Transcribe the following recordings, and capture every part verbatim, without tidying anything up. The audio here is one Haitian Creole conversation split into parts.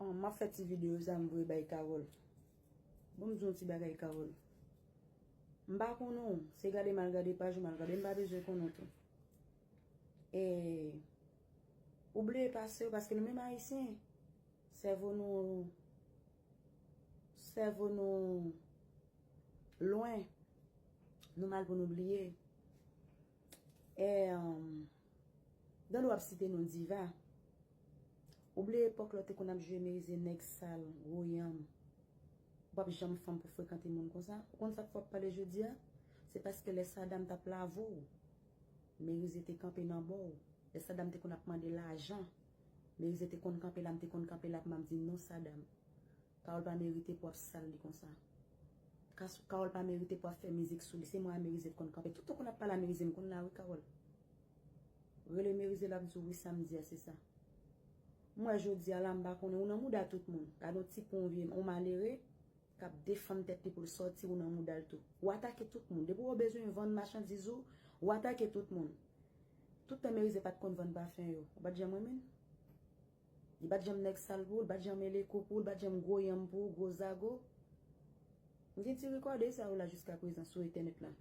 An, m ap fè ti videyo sa m voye bay Carole. Bon, m di yon ti bagay, Carole. M pa konnen w. Se gade m al gade paj ou, m al gade, m pa bezwen konnen w tou. E ou bliye pase w, paske nou menm Ayisyen, sèvo nou, sèvo nou lwen, nou mal pou nou bliye. E, um, dan w ap site non Diva, ou bliye epòk lè w te konn ap jwe Merize nèg sal, gwo yanm. Ou p ap janm fanm pou frekante moun konsa. Ou konn sa k fè w ap pale jodi a? Se paske lè Sadam t ap lave w, Merize te kanpe nan bò w. Lè Sadam te konn ap mande lajan, Merize te konn kanpe la, m te konn kanpe la pou m ap di non Sadam. Carole pa merite pou ap sal li konsa. Kas- Carole pa merite pou ap fè mizik sou li. Se mwen a Merize t konn kanpe. Tout tan konn ap pale a Merize, m konn la wi, Carole. Rele Merize, l ap di w wi, sa m di a se sa. M wè jodi a la, m pa konnen, ou nan mouda tout moun. Gade yon ti pon vye, yon malere k ap defann tèt li pou l sòti, ou nan mouda l tou. Ou atake tout moun. Depi w bezwen vann machandiz ou, ou atake tout moun. Tout tan Merize pa t konn vann pafen yo. Ou pa t janm renmen l? Li pa t janm nèg sal pou ou, li pa t janm mele kou pou ou, li pa t janm gwo yanm pou ou, gwo zago. M gen ti rekòde sa yo la jiska prezan sou entènèt la.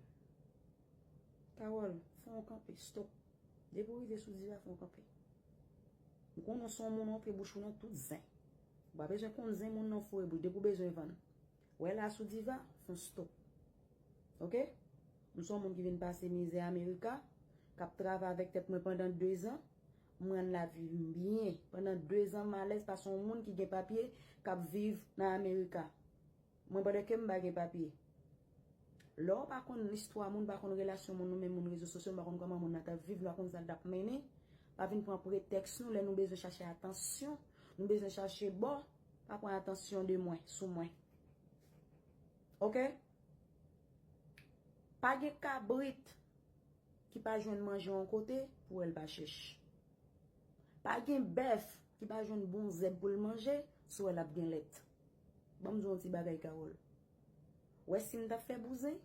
Carole, fè yon kanpe, stop. Depi w rive sou Diva, fè yon kanpe. M konnen w se yon moun, w antre bouch ou nan tout zen. Ou pa bezwen konn zen moun nan foure bouch, depi w bezwen vann. Wè la sou Diva, fè yon stop. Oke? M se yon moun ki vin pase mizè Amerika, k ap travay avèk tèt mwen pandan dezan. M rann lavi m byen. Pandan dezan, m alèz pase yon moun ki gen papye, k ap viv nan Amerika. Mwen, pandan ke m pa gen papye. Lè w pa konn istwa moun, pa konn relasyon moun, nou menm moun rezo sosyo, nou pa konn kòman moun nan t ap viv, nou pa konn sa l t ap mennen, pa vin pran pretèks nou lè nou bezwen chache atansyon, nou bezwen chache bò, pa pran atansyon de mwen, sou mwen. Oke? Pa gen kabrit ki pa jwenn manje yon kote pou wè l pa chèch. Pa gen bèf ki pa jwenn bon zèb pou l manje, si w wè l ap gen lèt. Ban m di w yon ti bagay, Carole. Wè, si m t ap fè bouzen,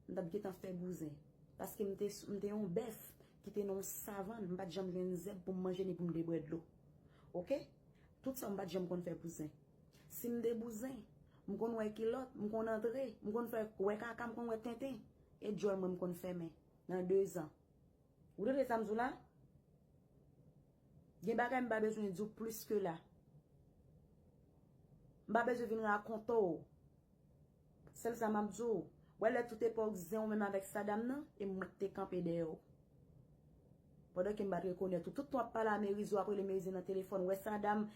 m t ap gentan fè bouzen. Paske m te, m te yon bèf ki te nan yon savann, m pa t janm jwenn zèb pou m manje ni pou m debwè dlo. Oke? Tout sa m pa t janm konn fè bouzen. Si m te bouzen, m konn wè kilòt, m konn antre, m konn fè wè kaka, m konn wè tenten. E djòl mwen m konn fèmen nan dezan. Ou tande sa m di w la? Gen bagay m pa bezwen di w plis ke la. M pa bezwen vin rakonte w. Sèl sa m ap di w, wè lè tout epòk zen ou menm avèk Sadam nan, e mwen k te kanpe dèyè w. Pandan ke m pa t rekonèt ou. Tout tan w ap pale a Merize, w ap rele Merize nan telefòn. Wè Sadam,